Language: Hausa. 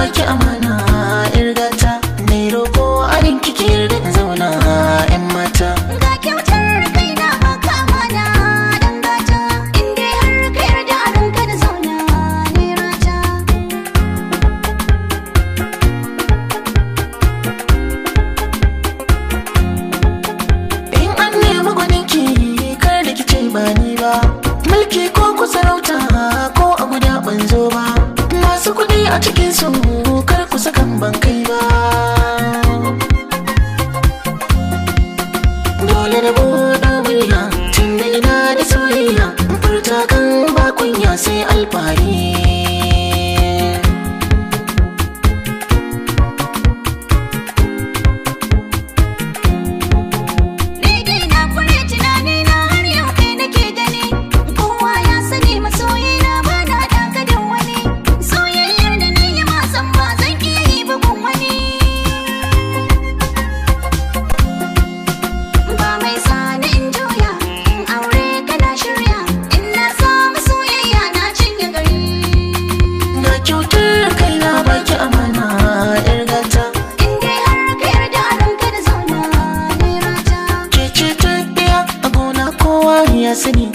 baki amana yar gata. Ne roko a rinki ki yarda in zauna yan mata. Ga kyautar kai na baka amana dan gata, in dai har ka yarda a ranka da zauna ne rata. In an nemi gwaninki kar da ki ce ba ni ba. Mulki ko ku sarauta ko a guda ban zo ba. Masu kuɗi a cikinsu kar ku sakan ban kai ba. Dole na buɗe murya tun da ina da soyayya. In furta kan ba kunya sai alfahari. Ni dai na kure tunani na har yau kai nake gani. Kowa ya sani masoyi na ba na daka da wani. Soyayyar da na yi ma san ba zan iya yi bugun wani. Ba mai sani in juya, in aure kana shirya. In na samu soyayya na cinye gari. Ga kyautar kai na baki amana yar gata. In dai har ka yarda a ranka da zauna ne rata. Ke ce ta ɗaya a gona kowa ya sani.